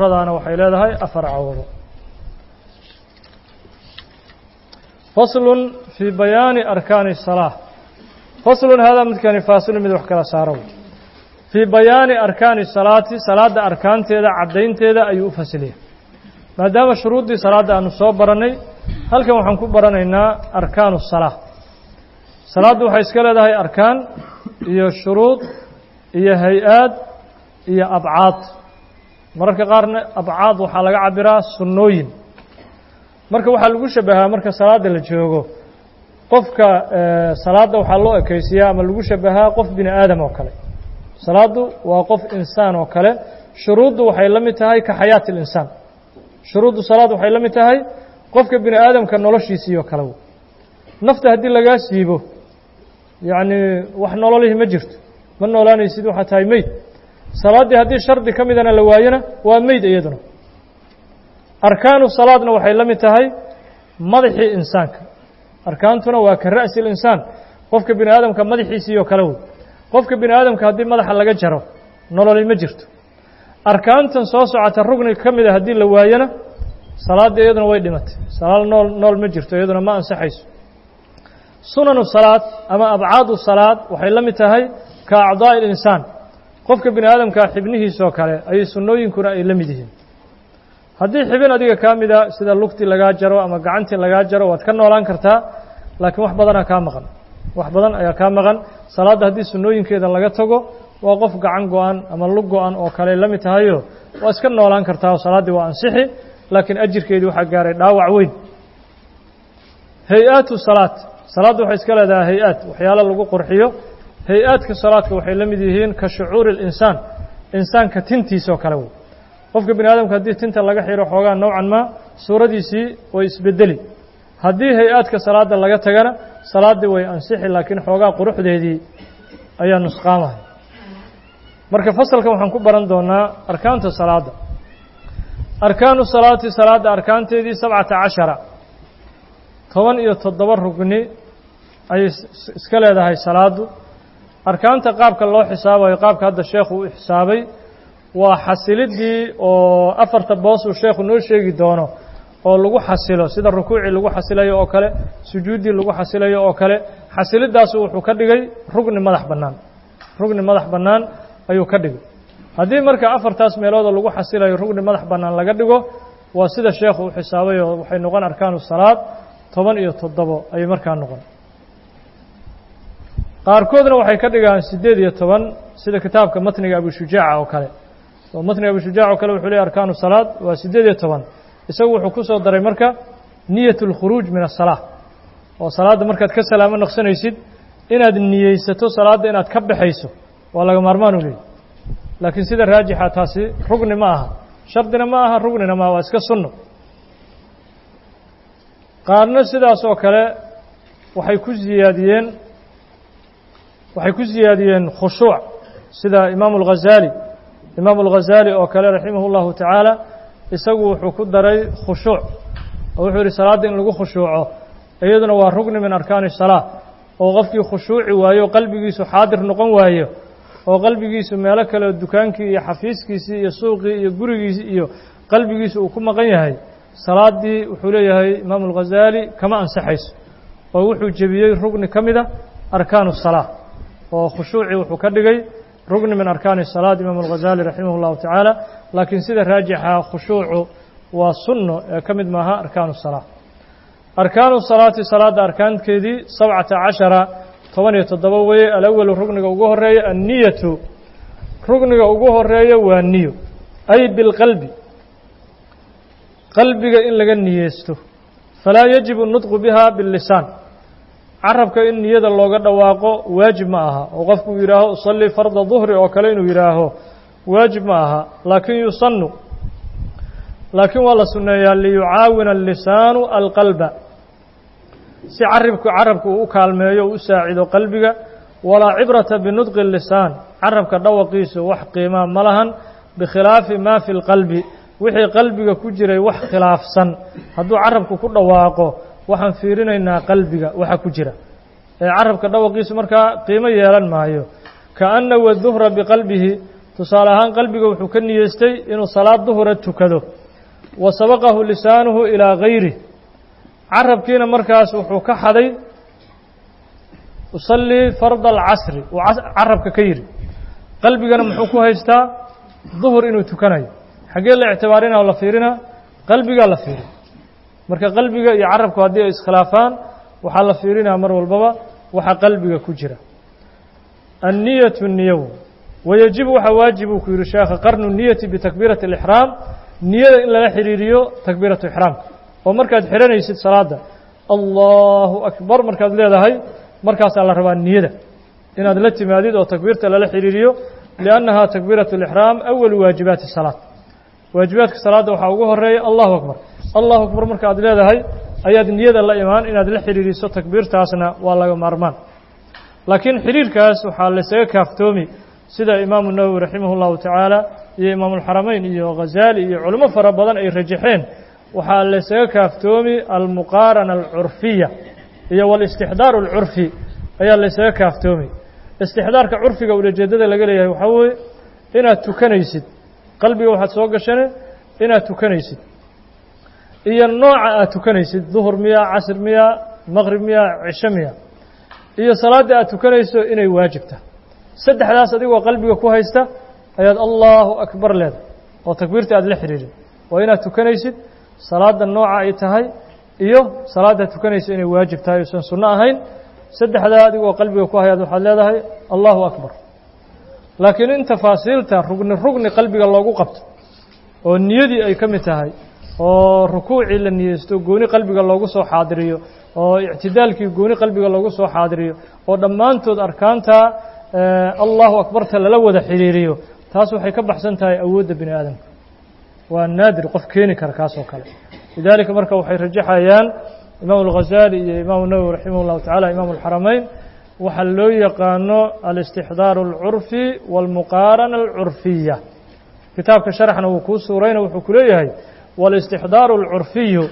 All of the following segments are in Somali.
Xoradaana waxay leedahay 4 cawro. Faslun fii bayaani arkaani salaa. Faslun haadaa midkani faasilun, mid wax kala saaro. Fii bayaani arkaani salaati, salaadda arkaanteeda caddaynteeda ayuu u fasiliya. Maadaama shuruuddii salaadda aanu soo barannay, halkan waxaan ku baranaynaa arkaanu salaa. Salaaddu waxay iska leedahay arkaan iyo shuruud iyo hay-aad iyo abcaad. Mararka qaarna abcaad waxaa laga cabiraa sunnooyin. Marka waxaa lagu shabahaa marka salaadda la joogo qofka salaadda waxaa loo ekeysiyaa ama lagu shabahaa qof bini aadam oo kale. Salaaddu waa qof insaan oo kale. Shuruuddu waxay la mid tahay ka xayaati alinsaan. Shuruuddu salaad waxay la mid tahay qofka bini aadamka noloshiisii oo kale. Nafta haddii lagaa siibo, yacni wax nololihii ma jirto, ma noolaanaysid, waxaa tahay meyd. Salaaddii haddii shardi ka midana la waayona waa meyd iyaduna. Arkaanu salaadna waxay la mid tahay madaxii insaanka. Arkaantuna waa ka ra'si linsaan, qofka bini aadamka madaxiisii oo kale wey. Qofka bini aadamka haddii madaxa laga jaro nololi ma jirto. Arkaantan soo socota rugni ka mida haddii la waayona salaaddii iyaduna way dhimatay, salaad nool nool ma jirto, iyaduna ma ansaxayso. Sunanu salaad ama abcaadu salaad waxay la mid tahay ka acdaa'i alinsaan, qofka bini aadamkaa xibnihiisoo kale ayay sunnooyinkuna ay la mid yihiin. Haddii xibin adiga kaa mida sida lugtii lagaa jaro ama gacantii lagaa jaro waad ka noolaan kartaa, laakiin wax badanaa kaa maqan, wax badan ayaa kaa maqan. Salaadda haddii sunnooyinkeeda laga tago waa qof gacan go-an ama lug go-an oo kale la mid tahayo, waa iska noolaan kartaa oo salaaddii waa ansixi, laakiin ajirkeedii waxaa gaaray dhaawac weyn. Hay-aatu salaad, salaadda waxay iska leedahay hay-aad, waxyaalo lagu qurxiyo. Hay-aadka salaadka waxay la mid yihiin ka shucuuri alinsaan, insaanka tintiisoo kale wey. Qofka bini aadamka haddii tinta laga xiro xoogaa nowcan maa suuradiisii way isbedeli. Haddii hay-aadka salaadda laga tagana salaaddii way ansixi, laakiin xoogaa quruxdeedii ayaa nusqaamahay. Marka fasalkan waxaan ku baran doonaa arkaanta salaadda. Arkaanu salaati, salaadda arkaanteedii 17, 17 rugni ayay iska leedahay salaaddu. Arkaanta qaabka loo xisaabayo, qaabka hadda sheekhu u xisaabay, waa xasiliddii oo 4ta boos uu sheekhu noo sheegi doono oo lagu xasilo, sida rukuucii lagu xasilayo oo kale, sujuuddii lagu xasilayo oo kale. Xasilidaasu wuxuu ka dhigay rugni madax bannaan, rugni madax bannaan ayuu ka dhigay. Haddii marka 4taas meeloodoo lagu xasilayo rugni madax bannaan laga dhigo, waa sida sheekhu u xisaabay oo waxay noqon arkaanu salaad 17 ayay markaa noqon. Qaarkoodna waxay ka dhigaan 18, sida kitaabka matniga Abushujaaca oo kale. Oo matniga Abushujaac oo kale wuxuu leey arkaanu salaad waa 18. Isagu wuxuu ku soo daray marka niyat اlkhuruuj min aلsalaa, oo salaadda markaad ka salaamo noqsanaysid inaad niyeysato salaadda inaad ka baxayso waa laga maarmaan u leeyay. Laakiin sida raajixa taasi rugni ma aha, shardina ma aha, rugnina maaha, waa iska sunno. Qaarna sidaas oo kale waxay ku ziyaadiyeen, waxay ku ziyaadiyeen khushuuc, sida imaamu alghazali. Imaamu alghazali oo kale raximah اllahu tacaala isagu wuxuu ku daray khushuuc, oo wuxuu yihi salaadda in lagu khushuuco iyaduna waa rugni min arkaani salaa, oo qofkii khushuuci waayo, qalbigiisu xaadir noqon waayo, oo qalbigiisu meelo kale, dukaankii iyo xafiiskiisii iyo suuqii iyo gurigiisii iyo qalbigiisu uu ku maqan yahay, salaaddii wuxuu leeyahay imaamu alghazali kama ansaxayso, oo wuxuu jebiyey rugni ka mida arkaanu salaa, oo khushuucii wuxuu ka dhigay rugni min arkaani salaad imaamu alghazali raximah اllahu tacaala. Laakiin sida raajixa khushuucu waa sunno ee ka mid maaha arkaanu salaa. Arkaanu salaati, salaadda arkaankeedii 17, 17 weeye. Alawalu, rugniga ugu horeeya, anniyatu, rugniga ugu horeeya waa niyo, ay bilqalbi, qalbiga in laga niyeysto. Falaa yajibu nudqu biha billisaan, carabka in niyada looga dhawaaqo waajib ma aha, oo qofku yidhaaho usalli farda duhri oo kale inuu yidhaaho waajib ma aha. Laakiin yusanu, laakiin waa la sunneeyaa, liyucaawina allisaanu alqalba, si caribku carabku uu u kaalmeeyo, u saacido qalbiga. Walaa cibrata binudqi lisaan, carabka dhawaqiisu wax qiimaa ma lahan, bikhilaafi maa fi lqalbi, wixii qalbiga ku jiray wax khilaafsan hadduu carabku ku dhawaaqo waxaan fiirinaynaa qalbiga waxa ku jira, ee carabka dhawaqiisu markaa qiimo yeelan maayo. Kaana waduhra biqalbihi, Tusaale ahaan, qalbiga wuxuu ka niyeystay inuu salaad duhura tukado. Wa sabaqahu lisaanuhu ilaa gayrih, carabkiina markaas wuxuu ka xaday usallii farda alcasri uu carabka ka yidhi. Qalbigana muxuu ku haystaa? Duhur inuu tukanayo. Xaggee la ictibaarinaa oo la fiirinaa? Qalbigaa la fiirin. Marka qalbiga iyo carabku haddii ay iskhilaafaan, waxaa la fiirinaa mar walbaba waxa qalbiga ku jira. Anniyatu niyow. Wayajibu, waxaa waajib uu ku yidhi sheekha, qarnu niyati bitakbiirati alixraam, niyada in lala xiriiriyo takbiiratu ixraamka, oo markaad xihanaysid salaadda Allahu akbar markaad leedahay, markaasaa la rabaa niyada inaad la timaadid oo takbiirta lala xiriiriyo, liannaha takbiiratu alixraam awalu waajibaati salaat. Waajibaadka salaadda waxaa ugu horeeya Allahu akbar. Allahu akbar marka aad leedahay ayaad niyada la imaan. Inaad la xiriiriso takbiirtaasna waa laga maarmaan, laakiin xiriirkaas waxaa laysaga kaaftoomi, sida Imaamu Nawowi raximah اllahu tacaala iyo Imaamulxaramayn iyo Ghazaali iyo culimo fara badan ay rajaxeen, waxaa laysaga kaaftoomi almuqaarana alcurfiya iyo walistixdaaru alcurfi ayaa laysaga kaaftoomi. Istixdaarka curfiga ulajeedada laga leeyahay waxaa weeye inaad tukanaysid, qalbiga waxaad soo gashane inaad tukanaysid iyo nooca aad tukanaysid, duhur miya, casr miya, maqrib miya, cisho miya, iyo salaadda aad tukanayso inay waajibta. Saddexdaas adigoo qalbiga ku haysta ayaad Allahu akbar leedahay oo takbiirta aad la xiriirin. Waa inaad tukanaysid, salaadda nooca ay tahay, iyo salaadda tukanaysa inay waajib tahay usan sunno ahayn. Saddexdaa adigoo qalbiga ku hayaad waxaad leedahay Allahu akbar. Laakiin in tafaasiilta rugni rugni qalbiga loogu qabto, oo niyadii ay ka mid tahay, oo rukuucii la niyeysto gooni qalbiga loogu soo xaadiriyo, oo ictidaalkii gooni qalbiga loogu soo xaadiriyo, oo dhammaantood arkaanta Allahu akbarta lala wada xiriiriyo, taas waxay ka baxsan tahay awoodda bini aadamka. Waa naadir qof keeni kara kaas oo kale. Lidaalika marka waxay rajaxayaan Imaamu Alghazaali iyo Imaamu Nawowi raximah اllahu tacala, Imaamu alxaramayn, waxaa loo yaqaano alistixdaaru alcurfi wاlmuqaarana alcurfiya. Kitaabka sharaxna wuu kuu suurayna, wuxuu ku leeyahay: wاlistixdaaru alcurfiyu,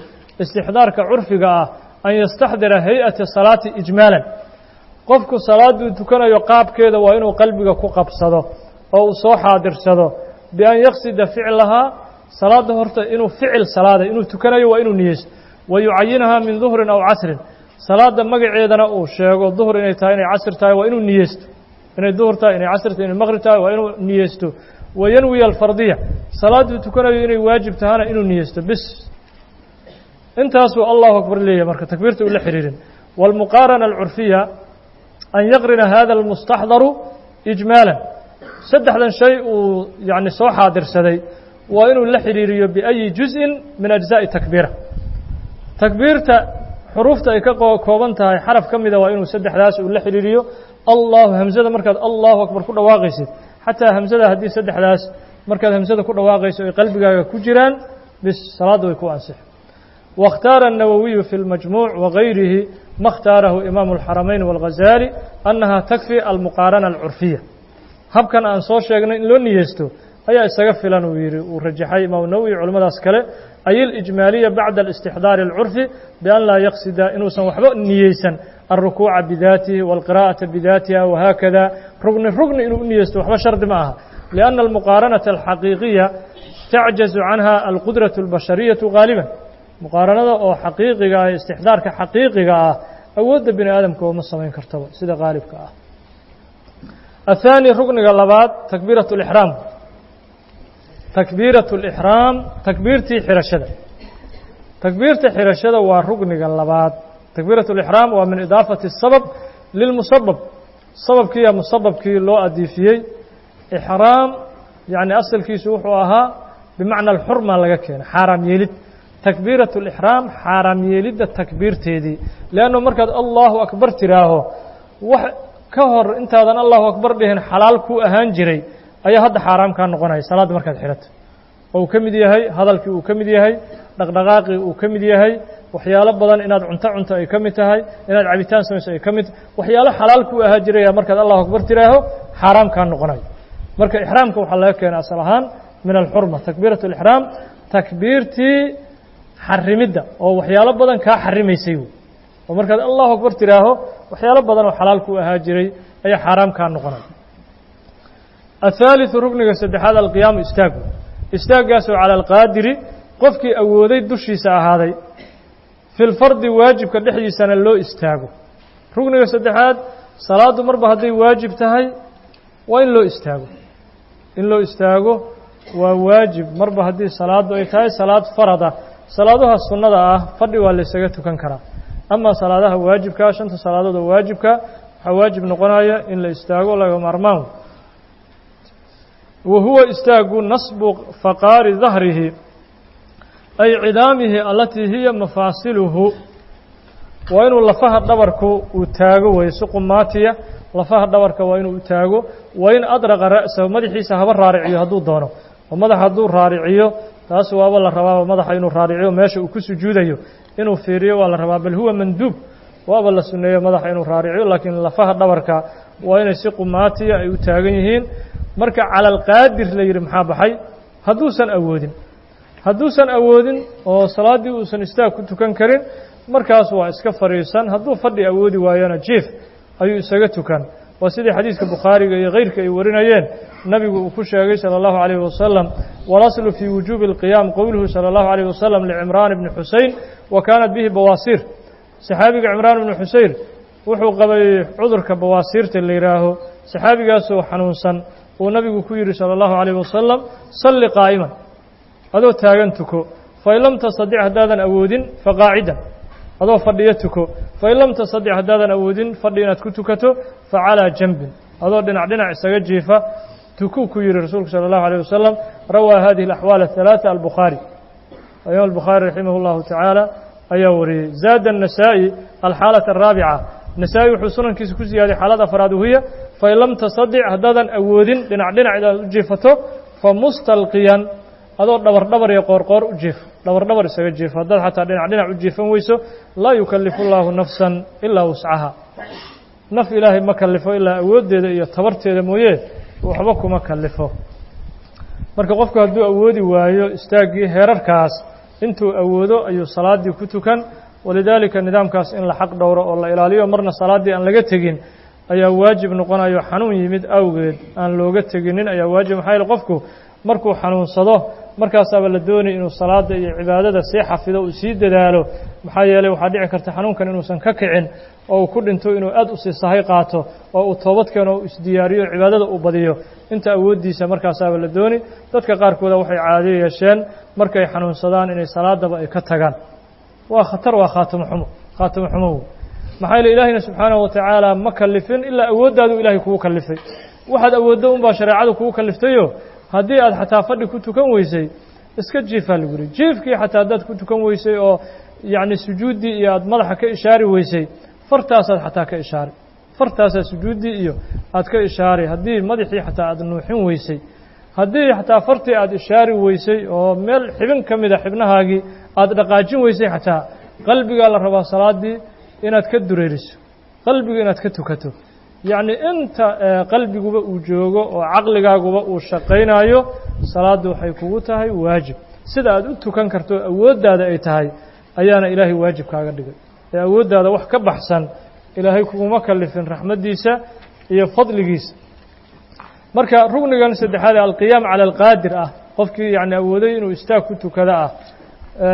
istixdaarka curfiga ah, an yastaxdira hay-ata salaati ijmaalan. Qofku salaaduu tukanayo qaabkeeda waa inuu qalbiga ku qabsado oo uu soo xaadirsado, bian yaqsida ficlahaa, salaadda horta inuu ficil salaada inuu tukanayo waa inuu niyeysto, wa yucayinahaa min duhrin aw casrin, salaadda magaceedana uu sheego, duhur inay tahay, inay casr tahay, waa inuu niyeysto inay duhur tahay, inay casr tahay, inay maqrib tahay, waa inuu niyeysto. Wa yanwiya alfardiya, salaadduu tukanayo inay waajib tahana inuu niyeysto. Bis, intaasuu Allahu akbar leeyahay marka takbiirta ula xiriirin. Wاlmuqaarana alcurfiya an yaqrina hada almustaxdaru ijmaalan, saddexdan shay uu yani soo xaadirsaday waa inuu la xiriiriyo biأyi juzءin min ajزaaءi takbiira, takbiirta xuruufta ay ka kooban tahay xaraf ka mida waa inuu saddexdaas uu la xiriiriyo. Allahu hamzada markaad Allahu akbar ku dhawaaqaysid, xataa hamzada haddii saddexdaas markaad hamzada ku dhawaaqayso ay qalbigaaga ku jiraan, bis, salaadda way ku ansixi. واkhtaara الnawowiyu fi اlmajmuuc wagayrihi ma اkhtaarahu imaamu الxaramayn wاlghazaali annaha takfi almuqaarana alcurfiya. Habkan aan soo sheegnay in loo niyeysto ayaa isaga filan uu yidhi, uu rajaxay Imaam Nawowi culimmadaas kale, ay alijmaaliya bacda alistixdaari alcurfi, bian laa yaqsida, inuusan waxba niyeysan alrukuuca bidaatihi wاlqira'ata bidaatiha wahaakada. Rugni rugni inuu u niyeysto waxba shardi ma aha, lianna almuqaaranata alxaqiiqiya tacjazu canha alqudraة اlbashariyatu gaaliban. Muqaaranada oo xaqiiqiga ah, istixdaarka xaqiiqiga ah, awoodda bini aadamka ooma samayn kartaba sida qaalibka ah. Athaani, rugniga labaad, takbiirat lixraam. Takbiirat lixraam, takbiirtii xirashada. Takbiirta xirashada waa rugniga labaad. Takbiirat lixraam waa min idaafati الsabab lilmusabab, sababkiiya musababkii loo adiifiyey. Ixraam yacni asalkiisu wuxuu ahaa bimacna alxurma laga keenay, xaaraam yeelid. Takbiirat lixraam, xaaraam yeelidda takbiirteedii, leannu markaad Allahu akbar tiraaho, wax ka hor intaadan Allahu akbar dhihin xalaal kuu ahaan jiray ayaa hadda xaaraam kaa noqonaya salaadda markaad xidhato, oo uu ka mid yahay hadalkii, uu ka mid yahay dhaqdhaqaaqii, uu ka mid yahay waxyaalo badan, inaad cunto cunto ay ka mid tahay, inaad cabitaan samayso ay ka mid. Waxyaalo xalaal kuu ahaa jiraya markaad Allahu akbar tiraaho xaaraam kaa noqonayo. Marka ixraamka waxaa laga keena asal ahaan min alxurma. Takbiirat alixraam, takbiirtii xarimidda oo waxyaalo badan kaa xarimaysay, oo markaad Allahu akbar tiraaho waxyaalo badan oo xalaal kuu ahaa jiray ayaa xaaraam kaa noqonaya. Athaalitثu rukniga saddexaad alqiyaamu istaagu, istaaggaasoo cala alqaadiri qofkii awooday dushiisa ahaaday, fi lfardi waajibka dhexdiisana loo istaago. Rukniga saddexaad, salaaddu marba hadday waajib tahay waa in loo istaago, in loo istaago waa waajib marba haddii salaaddu ay tahay salaad farada. Salaadaha sunnada ah fadhi waa la ysaga tukan karaa, ama salaadaha waajibkaa, shanta salaadood oo waajibka, waxaa waajib noqonaya in la istaago, laga maarmaan. Wa huwa istaagu nasbu faqaari dahrihi ay cidaamihi alatii hiya mafaasiluhu, waa inuu lafaha dhabarku uu taago weeye si qumaatiya, lafaha dhabarka waa inuu u taago. Wa in adraqa ra'sahu, madaxiisa haba raariciyo hadduu doono, oo madaxa hadduu raariciyo taas waaba la rabaaba, madaxa inuu raariciyo meesha uu ku sujuudayo inuu fiiriyo waa la rabaa, bal huwa manduub, waaba la sunneeyo madaxa inuu raariciyo, laakiin lafaha dhabarka waa inay si qumaatiya ay u taagan yihiin. Marka cala alqaadir la yidhi maxaa baxay? Hadduusan awoodin, hadduusan awoodin oo salaaddii uusan istaag ku tukan karin, markaas waa iska fadhiisan. Hadduu fadhi awoodi waayona jiif ayuu isaga tukan. Waa sidii xadiiska Bukhaariga iyo keyrka ay warinayeen nabigu uu ku sheegay salى اllahu عalayh wasalam: walaslu fii wujuubi اlqiyaam qowluhu salى اllahu عalayh wasalam licimraan ibni Xusein wa kaanat bihi bawaasiir. Saxaabiga Cimraan ibni Xusein wuxuu qabay cudurka bawaasiirta la yidhaaho, saxaabigaasoo xanuunsan uu nabigu ku yidhi salى اllahu عalayh wasalam: salli qaa'iman, adoo taagan tuko, fain lam tastadic, haddaadan awoodin, faqaacidan, adoo fadhiyo tuko, fain lam tastadic, haddaadan awoodin fadhi inaad ku tukato, fa calaa janbin, adoo dhinac dhinac isaga jiifa tukuu, ku yihi rasuulku salى اllahu عalيه wasalam. Rawaa hadihi اlaxwaal aلثalaaثa albukhaari, imaam albukhaari raximah اllahu tacaala ayaa wariyey. Zaada النasaa'i alxaalaة الraabica, Nasaa-i wuxuu sunankiisa ku ziyaaday xaalad afraad, wahiya fain lam tastadic, haddaadan awoodin dhinac dhinac inaad u jiifato, fa mustalqiyan, adoo dhabar dhabar iyo qoorqoor u jiifo, dhabar dhabar isaga jiifo haddaad xataa dhinac dhinac u jiifan weyso. Laa yukallifu llaahu nafsan ilaa wuscaha, naf Ilaahay ma kallifo ilaa awooddeeda iyo tabarteeda mooye, waxba kuma kallifo. Marka qofku hadduu awoodi waayo istaaggii, heerarkaas intuu awoodo ayuu salaaddii ku tukan. Walidaalika nidaamkaas in la xaq dhowro oo la ilaaliyo, marna salaaddii aan laga tegin ayaa waajib noqonayo, xanuun yimid awgeed aan looga teginin ayaa waajib. Maxaa yeele qofku markuu xanuunsado markaasaaba la doonay inuu salaada iyo cibaadada sii xafido, uu sii dadaalo. Maxaa yeeley waxaa dhici karta xanuunkan inuusan ka kicin oo uu ku dhinto, inuu aad usii sahay qaato oo uu toobad keeno, uu isdiyaariyo, cibaadada uu badiyo inta awooddiisa, markaasaaba la dooni. Dadka qaarkooda waxay caado yeesheen markay xanuunsadaan inay salaadaba ay ka tagaan. Waa khatar, waa khaatimo xumo, khaatimo xumo. Maxaa yeele Ilaahayna subxaanahu watacaala ma kalifin ilaa awooddaadu Ilahay kugu kalifay. Waxaad awooddo unbaa shareecadu kugu kaliftayo. Haddii aad xataa fadhi ku tukan weysay, iska jiifaa lagu yihi. Jiifkii xataa haddaad ku tukan weysay oo yacni sujuuddii iyo aad madaxa ka ishaari weysay, fartaasaad xataa ka ishaari, fartaasaad sujuuddii iyo aad ka ishaari. Haddii madaxii xataa aad nuuxin weysay, haddii xataa fartii aad ishaari weysay oo meel xibin ka mida xibnahaagii aad dhaqaajin weysay, xataa qalbigaa la rabaa salaaddii inaad ka dureeriso, qalbiga inaad ka tukato. Yacni inta qalbiguba uu joogo oo caqligaaguba uu shaqaynayo, salaaddu waxay kugu tahay waajib. Sida aad u tukan karto awooddaada ay tahay ayaana Ilaahay waajib kaaga dhigay, ee awooddaada wax ka baxsan Ilaahay kuguma kalifin, raxmaddiisa iyo fadligiisa. Marka rugnigan saddexaad ee alqiyaam cala alqaadir ah, qofkii yacni awooday inuu istaag ku tukada ah.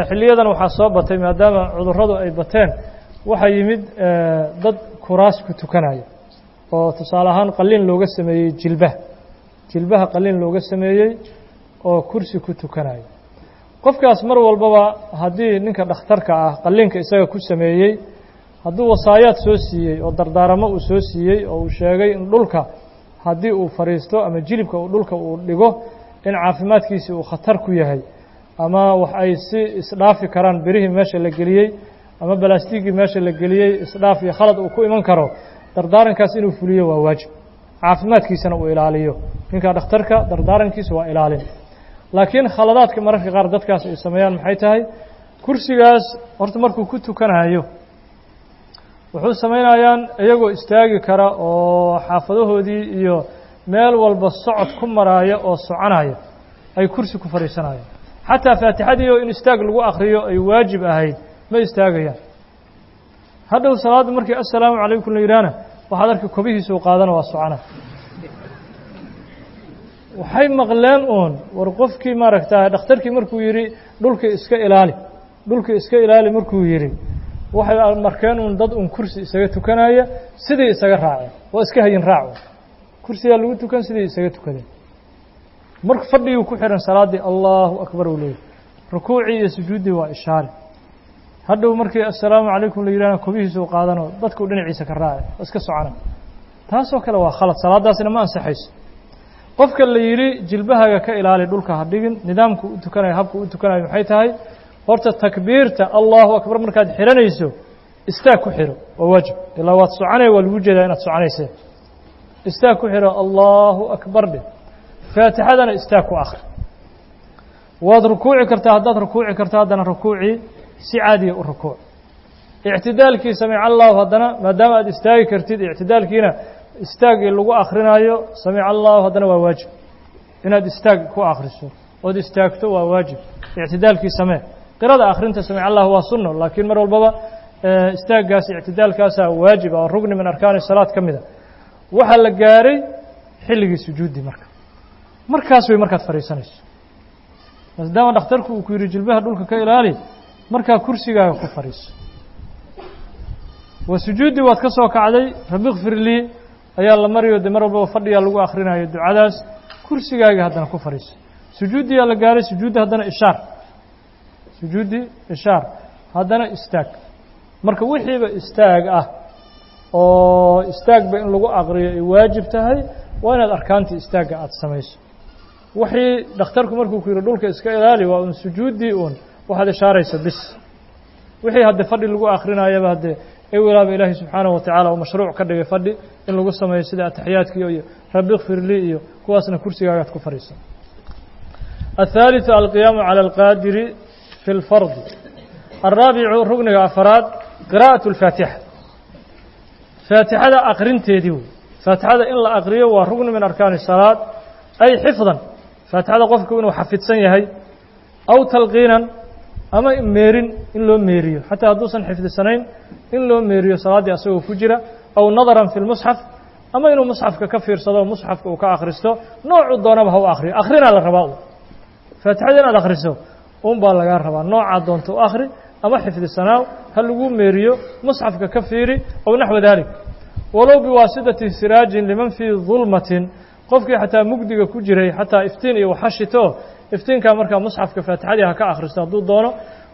Xilliyadan waxaa soo batay, maadaama cudurradu ay bateen, waxaa yimid dad kuraas ku tukanaya oo tusaale ahaan qalliin looga sameeyey jilbaha, jilbaha qalliin looga sameeyey oo kursi ku tukanaya. Qofkaas mar walbaba haddii ninka dhakhtarka ah qalliinka isaga ku sameeyey hadduu wasaayaad soo siiyey oo dardaaramo uu soo siiyey oo uu sheegay in dhulka haddii uu fadhiisto ama jilibka uu dhulka uu dhigo in caafimaadkiisi uu khatar ku yahay, ama wax ay si isdhaafi karaan birihii meesha la geliyey ama balaastigii meesha la geliyey, isdhaaf iyo khalad uu ku iman karo, dardaarankaas inuu fuliyo waa waajib, caafimaadkiisana uu ilaaliyo. Ninka dhakhtarka dardaarankiisa waa ilaalin. Laakiin khaladaadka mararka qaar dadkaas ay sameeyaan maxay tahay? Kursigaas horta markuu ku tukanayo wuxuu samaynayaan, iyagoo istaagi kara oo xaafadahoodii iyo meel walba socod ku maraaya oo soconaya ay kursi ku fadhiisanayaan. Xataa faatixadii oo in istaag lagu akriyo ay waajib ahayd ma istaagayaan. Hadhow salaadda markii assalaamu calaykum la yidhaahna, waxaad arki kobihiisuu qaadana waa socona. Waxay maqleen uun war qofkii maaragta dhakhtarkii markuu yidhi dhulka iska ilaali, dhulka iska ilaali markuu yidhi, waxay markeen uun dad uun kursi isaga tukanaya, sidii isaga raaceen. Waa iska hayin raac, kursigaa lagu tukan, sidii isaga tukadeen. Marka fadhigii ku xihan salaaddii allahu akbar uu leeyahy, rukuucii iyo sujuuddii waa ishaare. Hadhow markii assalaamu calaykum la yidhahna kobihiisuu qaadanoo dadkuu dhinaciisa ka raacay, waa iska socona. Taasoo kale waa khalad, salaaddaasina ma ansaxayso. Qofka la yidhi jilbahaaga ka ilaali, dhulka ha dhigin, nidaamku u tukanayo, habku u tukanayo maxay tahay? Horta takbiirta allahu akbar markaad xihanayso istaag ku xiro, waa waajib. Ilaa waad soconaya, waa lagu jeedaa inaad soconaysee. Istaag ku xiro, allahu akbar dheh, faatixadana istaag ku akri. Waad rukuuci kartaa haddaad rukuuci karto, haddana rukuucii si caadiya u rukuuc. Ictidaalkii samic allahu haddana, maadaama aad istaagi kartid, ictidaalkiina istaagii lagu akrinaayo samic allahu haddana waa waajib inaad istaag ku akriso, ood istaagto waa waajib. Ictidaalkii samee. Qirada akhrinta samic allahu waa sunno, laakiin mar walbaba istaaggaas ictidaalkaasaa waajib oo rugni min arkaani salaad ka mida. Waxaa la gaaray xilligii sujuuddii. Marka markaas way markaad fadhiisanayso, maadaama dhakhtarku uu ku yidhi jilbaha dhulka ka ilaali, markaa kursigaaga ku fadhiiso. Waa sujuuddii, waad ka soo kacday, rabbi ikfir lii ayaa la mariyo, dee mar walbaba fadhigaa lagu akhrinayo ducadaas. Kursigaaga haddana ku fadhiiso. Sujuuddiyaa la gaaray, sujuuddi haddana ishaar, sujuuddii ishaar, haddana istaag. Marka wixiiba istaag ah oo istaagba in lagu aqriyo ay waajib tahay, waa inaad arkaantii istaagga aada samayso. Wixii dhakhtarku markuu ku yidhi dhulka iska ilaali, waa un sujuuddii uun waxaad ishaaraysa bis. Wixii haddee fadhi lagu akrinayaba, haddee ewelaaba ilaahay subxaanahu wa tacaala uu mashruuc ka dhigay fadhi in lagu sameeyo, sida ataxiyaadkii iyo rabbi ikfir lii iyo kuwaasna kursigaagaad ku fadhiisan. الثالث القيام على القادر في الفرض. الرابع rugniga afaraad قراءة الفاatixة, faatixada aqrinteedii wey. Faatixada in la aqriyo waa rugni min arkaani الsalaad, ay xifdan, faatixada qofku inuu xafidsan yahay, aw talqiinan, ama meerin in loo meeriyo, xataa hadduusan xifdisanayn in loo meeriyo salaaddii asagoo ku jira, aw nadaran fi lmusxaf, ama inuu musxafka ka fiirsado, musxafka uu ka akhristo. Noocuu doonaba ha u akhriyo, akrinaa la rabaa. U faatixada inaad akhriso un baa lagaa rabaa, noocaa doonto u akhri, ama xifdisanaaw, ha lagu meeriyo, musxafka ka fiiri, ow naxwa dalik, walow biwaasitati siraajin liman fii dulmatin. Qofkii xataa mugdiga ku jiray xataa iftiin iyo waxashito, iftiinkaa markaa musxafka faatixadii ha ka akhristo hadduu doono.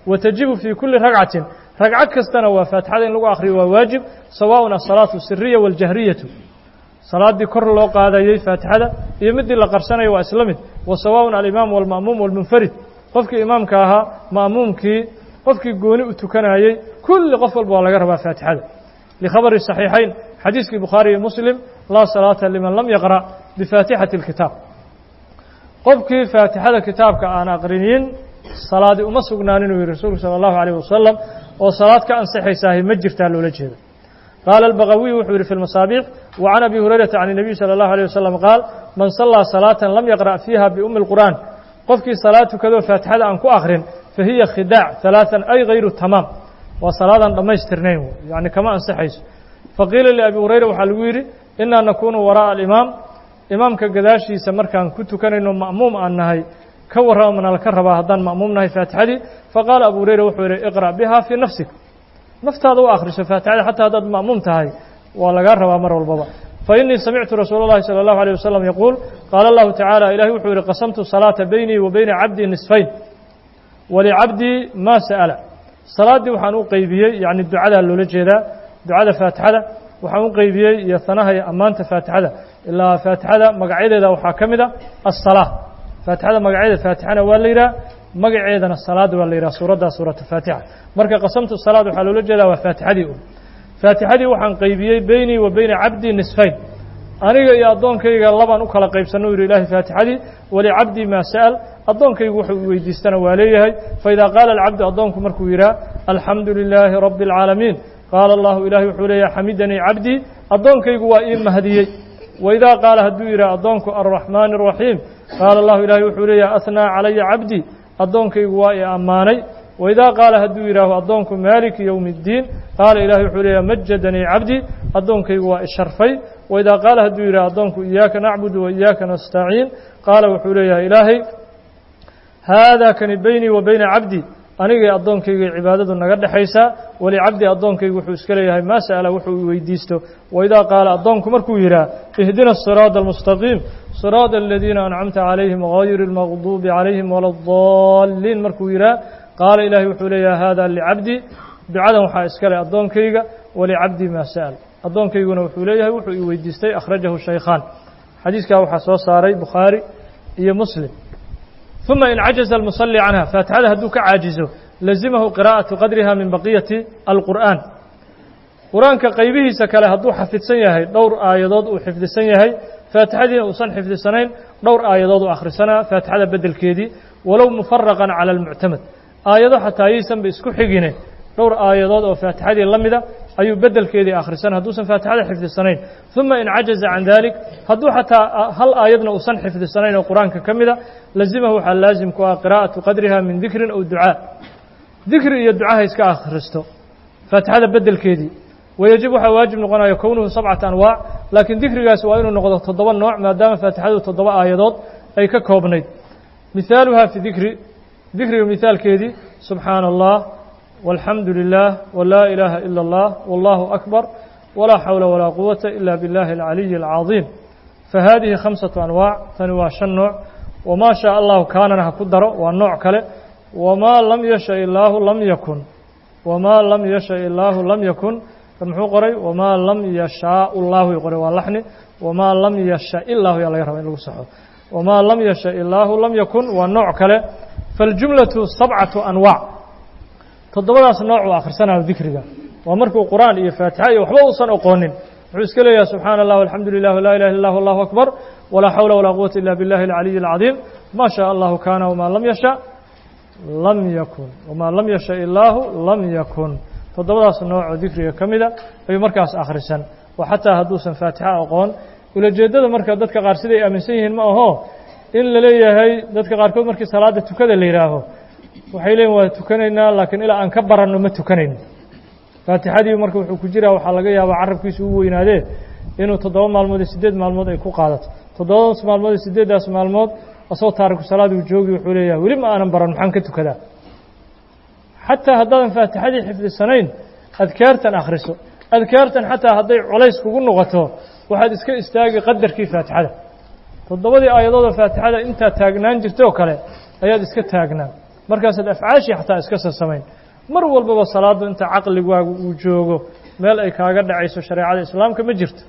Watajibu fii kulli ragcatin, ragco kastana waa faatixada in lagu akhriyo waa waajib, sawaaءun asalaatu siriya waaljahriyatu, salaaddii kor loo qaadayey faatixada iyo midii la qarsanayo waa isla mid. Wa sawaaءun alimaam walma'muum walmunfarid, qofkii imaamka ahaa, ma'muumkii, qofkii gooni u tukanayey, kulli qof walba waa laga rabaa faatixada. Likhabari saxiixayn, xadiiskii bukhaari iyo muslim, laa salaata liman lam yaqra' bifaatixati اlkitaab, qofkii faatixada kitaabka aan aqrinin salaadi uma sugnaan inuu yihi rasuulku salى allahu alayh wasalam, oo salaad ka ansixaysaahi ma jirtaa loola jeeda. Qaala albagawiy wuxuu yihi fi lmasaabiix: wa can abi hurayrata can الnabiy salى allahu alيه wasalam qaal: man sallaa salaatan lam yaqra' fiiha biumi اlqur'aan, qofkii salaad tukadoo faatixada aan ku akrin, fahiya khidaac ثalaaثan, ay hayru tamaam, waa salaadaan dhammaystirnayn, yani kama ansixayso. Faqiila liabi hurayra, waxaa lagu yidhi: inaa nakuunu waraa'a alimaam, imaamka gadaashiisa markaan ku tukanayno ma'muum aan nahay, ka warrama mana laka rabaa haddaan ma'muum nahay faatixadii? Faqaala abu hurayra wuxuu yidhi: iqra' biha fii nafsik, naftaada u akhriso faatixada, xataa haddaad ma'muum tahay waa lagaa rabaa mar walbaba. Fa innii samictu rasuula اllahi salى allahu alيه wasalam yaquul: qaala allahu tacaala, ilahay wuxuu yihi: qasamtu salaata beynii wa beyna cabdii nisfayn, walicabdii maa sa'ala. Salaaddii waxaan u qeybiyey, yacni ducadaa loola jeedaa, ducada faatixada waxaan u qeybiyey iyo hanaha iyo ammaanta faatixada. Ilaa faatixada magacyadeeda waxaa ka mid a aلsalaa. Faatixada magacyadeeda faatixana waa la yidhaha, magaceedana salaad waa la yidhaha, suuraddaa suuratu faatixa. Marka qasamtu salaad waxaa loola jeedaa waa faatixadii un. Faatixadii waxaan qeybiyey beynii wa beyna cabdii nisfayn, aniga iyo addoonkayga labaan u kala qaybsanno, u yidhi ilahay faatixadii. Walicabdii maa sa'al, addoonkaygu wuxuu weydiistana waa leeyahay. Faidaa qaala alcabdu, addoonku markuu yidhaha alxamdu lilaahi rabbi اlcaalamiin, qaala allahu, ilahay wuxuu leeyahay: xamidanii cabdii, addoonkaygu waa ii mahdiyey. Waidaa qaala, hadduu yidhaha addoonku alraxmaani araxiim, qaala allahu, ilahay wuxuu leeyahay: ahnaa calaya cabdii, addoonkaygu waa ii ammaanay. Waidaa qaala, hadduu yidhaaho addoonku maaliki yowmi اddiin, qaala, ilahay wuxuu leeyahay: majadanii cabdii, Addoonkaygu waa isharfay. Waidaa qaala, hadduu yidhaha addoonku iyaaka nacbudu wa iyaaka nastaciin, qaala wuxuu leeyahay Ilaahay: haadaa kani beynii wa beyna cabdi, anigay addoonkayga cibaadadu naga dhexaysaa. Walicabdi, addoonkaygu wuxuu iska leeyahay maa sa'ala, wuxuu weydiisto. Waidaa qaala, addoonku markuu yidhaha ihdina asiraada almustaqiim, siraada aladiina ancamta calayhim gayri almaqduubi calayhim wala addaaliin, markuu yidhaha, qaala ilaahay wuxuu leeyahay: haadaa licabdi, ducadan waxaa iska leh addoonkayga. Walicabdi maa sa'al, addoonkayguna wuxuu leeyahay wuxuu i weydiistay. Akhrajahu shaykhaan, xadiiskaa waxaa soo saaray Bukhaari iyo Muslim. Uma in cajaza almusalli canha, faatixada hadduu ka caajizo, lazimahu qiraa'atu qadriha min baqiyati alqur'aan. Qur-aanka qaybihiisa kale hadduu xafidsan yahay, dhowr aayadood uu xifdisan yahay, faatixadiina uusan xifdisanayn, dhowr aayadood uu akhrisanaa faatixada beddelkeedii, walow mufaraqan cala almuctamad. Aayado xataa yaysanba isku xigine, dhowr aayadood oo faatixadii la mida ayuu beddelkeedii akhrisan hadduusan faatixada xifdisanayn. Uma in cajaza can dalik, hadduu xataa hal aayadna uusan xifdisanayn oo qur-aanka ka mida, lazimahu waxaa laazim ku ah qiraa'atu qadriha min dikrin aw ducaa. Dikri iyo ducaha iska akhristo faatixada beddelkeedii. Wayajib, waxaa waajib noqonaya kownuhu sabcata anwaac, laakiin dikrigaasi waa inuu noqdo 7 nooc, maadaama faatixadu 7 aayadood ay ka koobnayd. Mihaaluha fi dikri, dikriga mihaalkeedii: subxaana Allah walxamdu lilah walaa ilaaha ila allah wallahu akbar walaa xawla walaa quwata ila biاllahi alcaliyi alcadiim. Fahaadihi khamsatu anwaac, tani waa 5 nooc. Wamaa shaa allahu kaanana ha ku daro, waa nooc kale. Wamaa lam yasha illaahu lam yakun, wamaa lam yasha illaahu lam yakun. Kan muxuu qoray? Wamaa lam yashaa llaahu qoray, waa laxni. Wamaa lam yasha illaahu yaa laga raba in lagu saxo. Wamaa lam yasha illaahu lam yakun waa nooc kale. Faاljumlatu sabcatu anwaac, toddobadaas nooc uu akhrisanayo dikriga waa markuu qur-aan iyo faatixa iyo waxba uusan oqoonin. Wuxuu iska leeyahay: subxaana allah, alxamdu lilah, laa ilaha illa lah, allahu akbar, walaa xawla walaa quwata illa biاllahi alcaliyi alcadiim. Ma shaa allahu kaana, wamaa lam yasha lam yakun, wamaa lam yasha illaahu lam yakun. Toddobadaas nooc oo dikriga ka mida ayuu markaas akhrisan, oo xataa hadduusan faatixa aqoon. Ulajeeddada marka dadka qaar siday aaminsan yihiin ma aho in la leeyahay. Dadka qaarkood markii salaada tukada la yidhaaho, waxay leeyihin waa tukanaynaa, laakiin ilaa aan ka baranno ma tukanayno faatixadii. Marka wuxuu ku jiraa, waxaa laga yaabaa carabkiisu u weynaadee inuu 7 maalmood iyo 8 maalmood ay ku qaadato. 7daas maalmood iyo 8daas maalmood asagoo taariku salaad uu joogi, wuxuu leeyahay weli ma aanan baran, maxaan ka tukadaa? Xataa haddaadan faatixadii xifdisanayn, adkaartan akhriso. Adkaartan xataa hadday culays kugu noqoto, waxaad iska istaagi qadarkii faatixada, 7dii aayadoodoo faatixada intaad taagnaan jirtay oo kale ayaad iska taagnaan. Markaasaad afcaashii xataa iska sasamayn. Mar walbaba salaaddu inta caqligaagu uu joogo meel ay kaaga dhacayso shareecada islaamka ma jirto.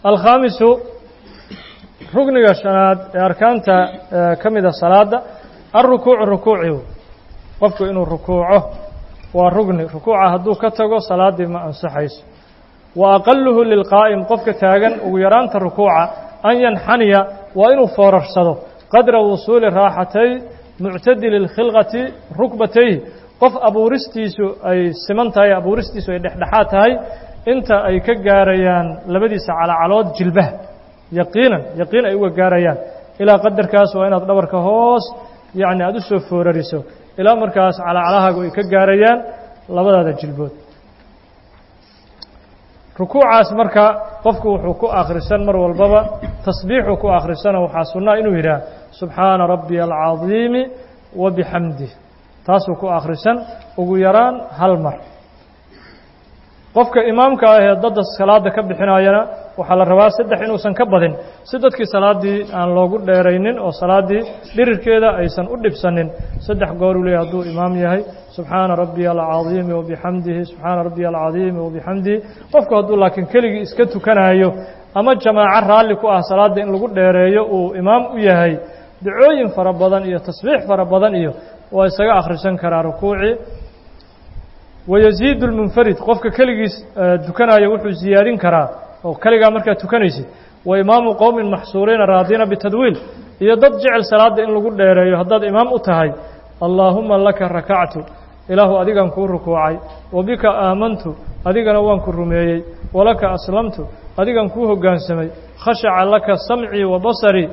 Alkhaamisu, rugniga shanaad ee arkaanta ka mida salaada, alrukuucu, rukuuci. Qofku inuu rukuuco waa rugni. Rukuuca hadduu ka tago, salaaddii ma ansaxayso. Wa aqaluhu lilqaa'im, qofka taagan ugu yaraanta rukuuca, an yanxaniya, waa inuu foorarsado, qadra wusuuli raaxatay muctadili اlkhilqati rukbatayhi, qof abuuristiisu ay siman tahay, abuuristiisu ay dhexdhexaad tahay, inta ay ka gaarayaan labadiisa calacalood jilbaha, yaqiinan yaqiin ay uga gaarayaan. Ilaa qadarkaas waa inaad dhabarka hoos yacni aada u soo foorariso, ilaa markaas calacalahaagu ay ka gaarayaan labadaada jilbood. Rukuucaas marka qofku wuxuu ku akhrisan mar walbaba tasbiixuu ku akhrisano. Waxaa sunnaa inuu yidhaah subxaana rabbiya alcadiimi wa bixamdih, taasuu ku akhrisan ugu yaraan hal mar. Qofka imaamka ah ee dadda salaada ka bixinayana waxaa la rabaa 3 inuusan ka badin, si dadkii salaaddii aan loogu dheeraynin oo salaaddii dhirirkeeda aysan u dhibsanin. 3 goor uu leeyahy hadduu imaam yahay: subxaana rabbiya alcadiimi wabixamdihi, subxaana rabbiya alcadiimi wabixamdihi. Qofku hadduu laakiin keligii iska tukanayo ama jamaaco raalli ku ah salaadda in lagu dheereeyo uu imaam u yahay, ducooyin fara badan iyo tasbiix fara badan iyo waa isaga akhrisan karaa rukuucii. Wayaziidu lmunfarid, qofka keligiis tukanaya wuxuu ziyaadin karaa, oo keligaa markaad tukanaysid, wa imaamu qowmin maxsuuriina raadiina bitadwiil, iyo dad jecel salaadda in lagu dheereeyo haddaad imaam u tahay: allaahuma laka rakactu, ilaahu adigan kuu rukuucay, wa bika aamantu, adigana waan ku rumeeyey, walaka aslamtu, adigan kuu hoggaansamay, khashaca laka samcii wa basarii,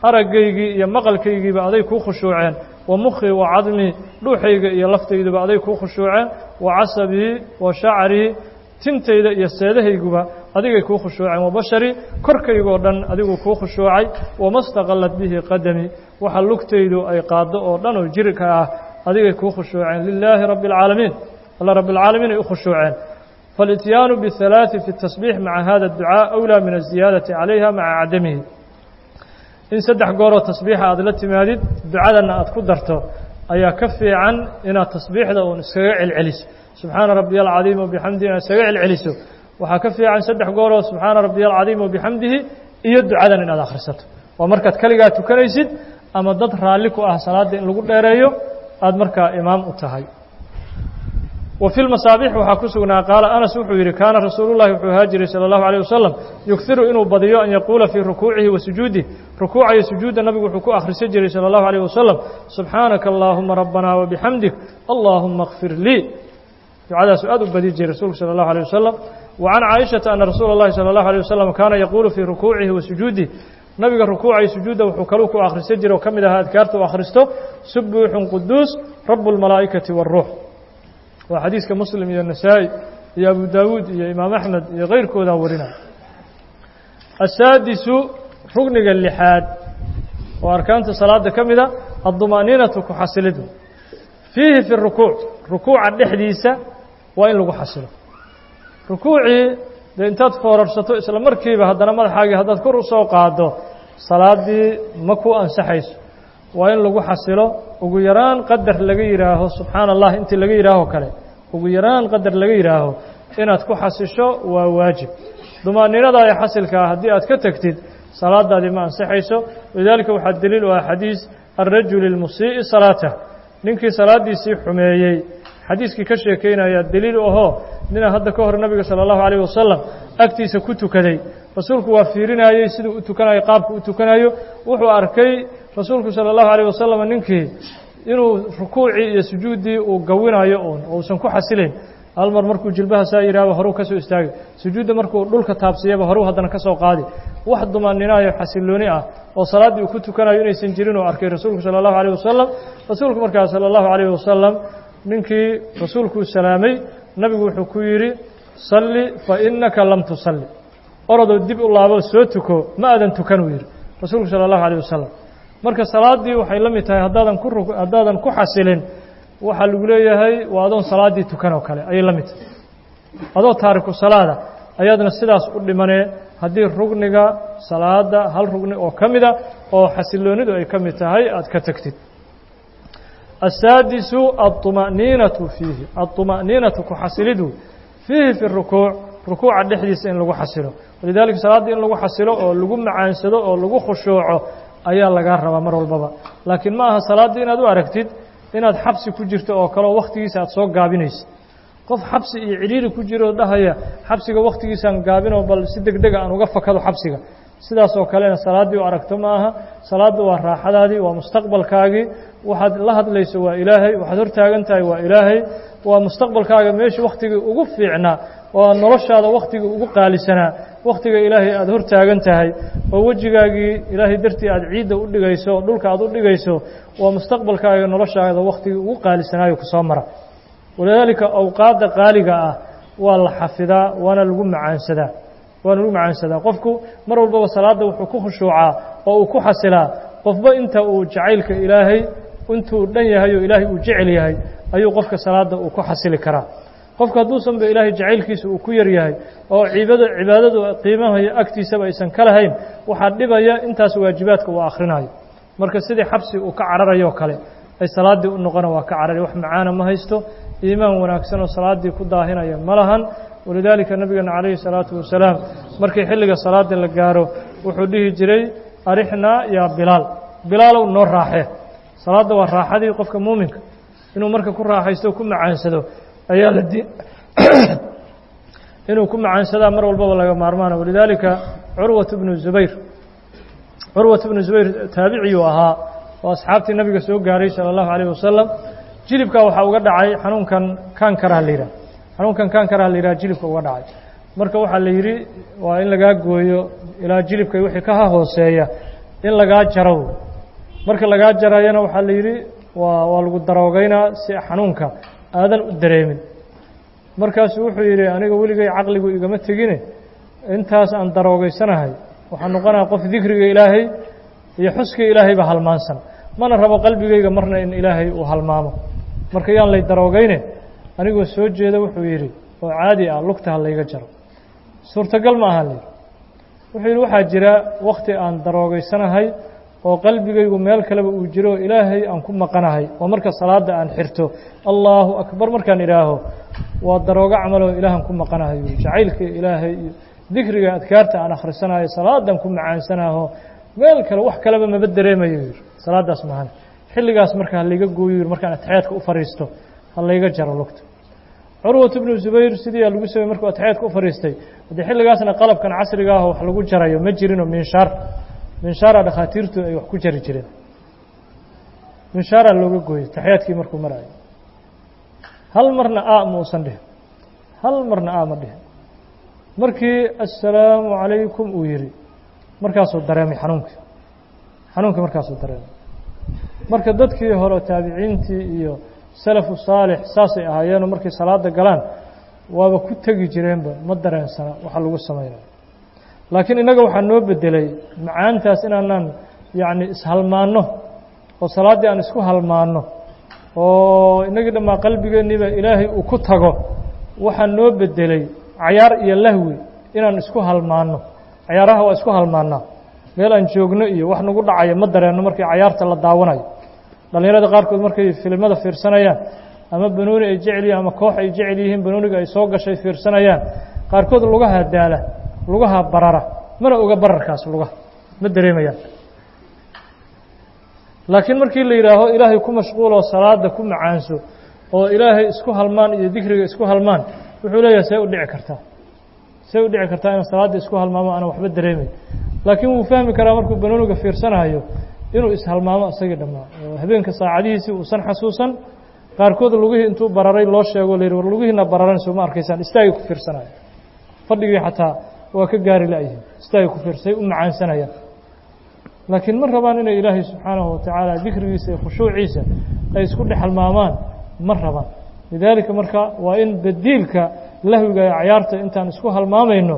araggaygii iyo maqalkaygiiba aday kuu khushuuceen, wa mukhii wa cadmii, dhuuxayga iyo laftayduba aday kuu khushuuceen, wa casabii wa shacrii, Tintayda iyo seedahayguba adigay kuu khushuuceen. Wabashari, korkaygoo dhan adiguu kuu khushuucay. Wama staqallat bihi qadami, waxa lugtaydu ay qaaddo oo dhan oo jirka ah adigay kuu khushuuceen. Lilaahi rabbi alcaalamiin, alla rabbi alcaalamiin ay u khushuuceen. Faalityaanu bihalaaثi fi الtasbiix maca hada adducaa awlaa min aziyaadati calayha maca cadamihi. In saddex gooroo tasbiixa aad la timaadid, ducadanna aad ku darto, ayaa ka fiican inaad tasbiixda uun iskaga celceliso. Subxaana rabbiya alcadiim wabixamdihi inaad iskaga celceliso waxaa ka fiican saddex gooroo subxaana rabbiya alcadiim wabixamdihi iyo ducadan inaad akhrisato. Waa markaad keligaa tukanaysid ama dad raalli ku ah salaadda in lagu dheereeyo aada markaa imaam u tahay. Wa fi lmasaabiix waxaa ku sugnaa, qaala Anas, wuxuu yidhi: kaana rasuulullahi, wuxuu ahaa jiray sala allahu alayh wasalam, yughiru, inuu badiyo, an yaquula fii rukuucihi wa sujuudih. Rukuuca iyo sujuudda nabigu wuxuu ku akhrisan jiray sala allahu alayh wasalam: subxaanaka allaahuma rabbanaa wabixamdik, allaahuma kfir lii. Ducadaasuu aad u badi jiray rasuulku sala allahu alayh wasalam. Wa can Caaishata ana rasuula اllahi sala allahu alayh wasalam kaana yaquulu fii rukuucihi wa sujuudih. Nabiga rukuuca iyo sujuudda wuxuu kaluu ku akhrisan jiray oo ka mid ahaa adkaarta uu akhristo: subuuxun quduus rabu اlmalaa'ikati wاlruux. Waa xadiiska Muslim iyo Nasaa'i iyo Abu Daawuud iyo Imaam Axmed iyo keyrkoodaa warinaya. Asaadisu, rugniga lixaad oo arkaanta salaada ka mida, adduma'niinatu, ku xasilidu, fiihi, fi rukuuc, rukuuca dhexdiisa waa in lagu xasilo. Rukuucii dee intaad foorarsato isla markiiba haddana madaxaagii haddaad kor u soo qaaddo, salaaddii ma ku ansaxayso. Waa in lagu xasilo ugu yaraan qadar laga yidhaaho subxaana allah, intii laga yidhaaho kale ugu yaraan qadar laga yidhaaho inaad ku xasisho waa waajib. Dumaaniinada ee xasilkaa haddii aad ka tegtid, salaadaadii ma ansaxayso. Walidaalika waxaa daliil u ah xadiis alrajuli almusii'i salaatah, ninkii salaaddiisii xumeeyey xadiiskii ka sheekeynaya daliil u ahoo, nina hadda ka hor nabiga sala allahu alayh wasalam agtiisa ku tukaday. Rasuulku waa fiirinayey siduu u tukanayo, qaabku u tukanayo. Wuxuu arkay rasuulku sala allahu alayh wasalam ninkii inuu rukuucii iyo sujuuddii uu gawinayo uun uusan ku xasilayn. Hal mar markuu jilbaha saa yidhahba horuu ka soo istaagay, sujuudda markuu dhulka taabsiyaba horuu haddana ka soo qaadi. Wax dumaninaayo xasillooni ah oo salaaddii uu ku tukanayo inaysan jirin uu arkay rasuulku sala allahu alayh wasalam. Rasuulku markaa sala allahu alayh wasalam ninkii rasuulkuu salaamay. Nabigu wuxuu ku yidhi: salli fa innaka lam tusalli. Orodoo dib u laaboo soo tuko, ma aadan tukan, uu yidhi rasuulku sala allahu alayh wasalam. Marka salaaddii waxay la mid tahay haddaadan ku xasilin, waxaa lagu leeyahay waa adoon salaaddii tukan oo kale ayay la mid tahay. Adoo taariku salaada ayaadna sidaas u dhimanee haddii rugniga salaada hal rugni oo ka mida oo xasiloonidu ay ka mid tahay aad ka tagtid. Asaadisu aلطuma'niinatu fiihi, aلطuma'niinatu, ku xasilidu, fiihi, fi rukuuc, rukuuca dhexdiisa in lagu xasilo. Walidaalika salaadda in lagu xasilo oo lagu macaansado oo lagu khushuuco ayaa lagaa rabaa mar walbaba. Laakiin ma aha salaadda inaad u aragtid inaad xabsi ku jirto oo kale oo wakhtigiisa aad soo gaabinaysid. Qof xabsi iyo cidhiiri ku jiro dhahaya xabsiga wakhtigiisaan gaabinoo bal si deg dega aan uga fakado xabsiga, sidaas oo kalena salaaddii u aragto ma aha. Salaaddu waa raaxadaadii, waa mustaqbalkaagii. Waxaad la hadlayso waa Ilaahay, waxaad hor taagan tahay waa Ilaahay, waa mustaqbalkaaga, meesha wakhtigii ugu fiicnaa, waa noloshaada wakhtigii ugu qaalisanaa, wakhtiga Ilaahay aada hor taagan tahay oo wejigaagii Ilaahay dartii aada ciidda u dhigayso oo dhulka aad u dhigayso. Waa mustaqbalkaaga, noloshaada wakhtigii ugu qaalisanaayo kusoo mara. Walidaalika awqaadda qaaliga ah waa la xafidaa, waana lagu macaansadaa, waana lagu macaansadaa. Qofku mar walbaba salaadda wuxuu ku khushuucaa oo uu ku xasilaa qofba inta uu jacaylka Ilaahay intuu dhan yahay oo Ilaahay uu jecel yahay ayuu qofka salaadda uu ku xasili karaa. Qofka hadduusanba Ilaahay jacaylkiisa uu ku yar yahay oo cibaadadu qiimaha agtiisaba aysan ka lahayn, waxaa dhibaya intaas waajibaadka uu akhrinayo. Marka sidii xabsi uu ka cararayoo kale ay salaaddii u noqona, waa ka cararay, wax macaana ma haysto, iimaan wanaagsan oo salaaddii ku daahinaya ma lahan. Walidaalika nabigeena calayhi salaatu wasalaam markii xilliga salaada la gaaro wuxuu dhihi jiray: arixnaa yaa Bilaal, Bilaalow noo raaxee. Salaadda waa raaxadii qofka muuminka, inuu marka ku raaxaysto o ku macaansado ayaa la di inuu ku macaansadaa mar walbaba laga maarmaana. Walidaalika Curwat bnu Zubayr taabiciyuu ahaa oo asxaabtii nabiga soo gaaray sala allahu alayh wasalam. Jilibkaa waxaa uga dhacay xanuunkan kaankaraha la yidhaha, xanuunkan kaankaraha la yidhaha jilibka uga dhacay. Marka waxaa la yidhi waa in lagaa gooyo ilaa jilibka wixii ka hooseeya in lagaa jaro. Marka lagaa jarayana waxaa la yidhi waa lagu daroogeynaa si xanuunka aadan u dareemin. Markaasuu wuxuu yidhi aniga weligay caqligu igama tegine, intaas aan daroogaysanahay waxaan noqonaha qof dikriga ilaahay iyo xuska ilaahayba halmaansan, mana rabo qalbigayga marna in ilaahay uu halmaamo. Marka yaan lay daroogayne, anigoo soo jeeda wuxuu yidhi oo caadi ah lugta ha layga jaro, suurtagal ma aha layidhi. Wuxuu yidhi waxaa jira wakti aan daroogaysanahay oo qalbigaygu meel kaleba uu jiro, ilaahay aan ku maqanahay, oo marka salaada aan xirto Allahu akbar markaan idhaaho waa daroogo camaloo ilaahan ku maqanahay, jacaylka ilaahay iyo dikriga adkaarta aan akhrisanayo, salaadan ku macaansanaho, meel kale wax kaleba maba dareemayo yidhi, salaadaas mahan. Xilligaas marka ha layga gooyo yidhi, markaan ataxiyaadka u fariisto ha layga jaro lugta. Curwat ibnu Zubayr sidii lagu samey markuu ataxiyaadka u fariistay, haddii xilligaasna qalabkan casriga ah wax lagu jarayo ma jirinoo minshaara dhakhaatiirtu ay wax ku jari jireen, minshaaraa looga gooyey taxiyaadkii markuu marayo. Hal marna a ma uusan dhihin, hal marna a ma dhihin. Markii assalaamu calaykum uu yidhi markaasuu dareemay xanuunkii, xanuunkii markaasuu dareemay. Marka dadkii hore taabiciintii iyo salafu saalix saasay ahaayeenoo markay salaada galaan waaba ku tegi jireenba, ma dareensana waxa lagu samaynayo. Laakiin innaga waxaa noo bedelay macaantaas inaanaan yacni ishalmaanno oo salaaddii aan isku halmaanno oo innagii dhammaa qalbigeenniiba ilaahay uu ku tago. Waxaa noo bedelay cayaar iyo lahwi inaan isku halmaanno. Cayaaraha waa isku halmaannaa, meel aan joogno iyo wax nagu dhacayo ma dareenno markii cayaarta la daawanayo. Dhallinyarada qaarkood markay filimada fiirsanayaan ama banooni ay jecel yihiin ama koox ay jecel yihiin banooniga ay soo gashay fiirsanayaan, qaarkood lugaha daala, lugaha barara, mana oga bararkaas, lugaha ma dareemayaan. Laakiin markii la yidhaaho ilaahay ku mashquuloo salaada ku macaanso oo ilaahay isku halmaan iyo dikriga isku halmaan, wuxuu leeyahay see u dhici kartaa, see u dhici kartaa inaan salaadda isku halmaamo aanan waxba dareemayn. Laakiin wuu fahmi karaa markuu banooniga fiirsanayo inuu ishalmaamo isagii dhammaa oo habeenka saacadihiisii uusan xasuusan. Qaarkood lugihii intuu bararay loo sheego la yidhi war lugihiina bararan soo ma arkaysaan, istaagay ku fiirsanayo, fadhigii xataa waa ka gaari la'yihiin, istaagay ku fiirsay u macaansanayaan. Laakiin ma rabaan inay ilaahay subxaanahu watacaala dikrigiisa iyo khushuuciisa ay isku dhex halmaamaan, ma rabaan. Lidaalika marka waa in bediilka lahwiga ee cayaarta intaan isku halmaamayno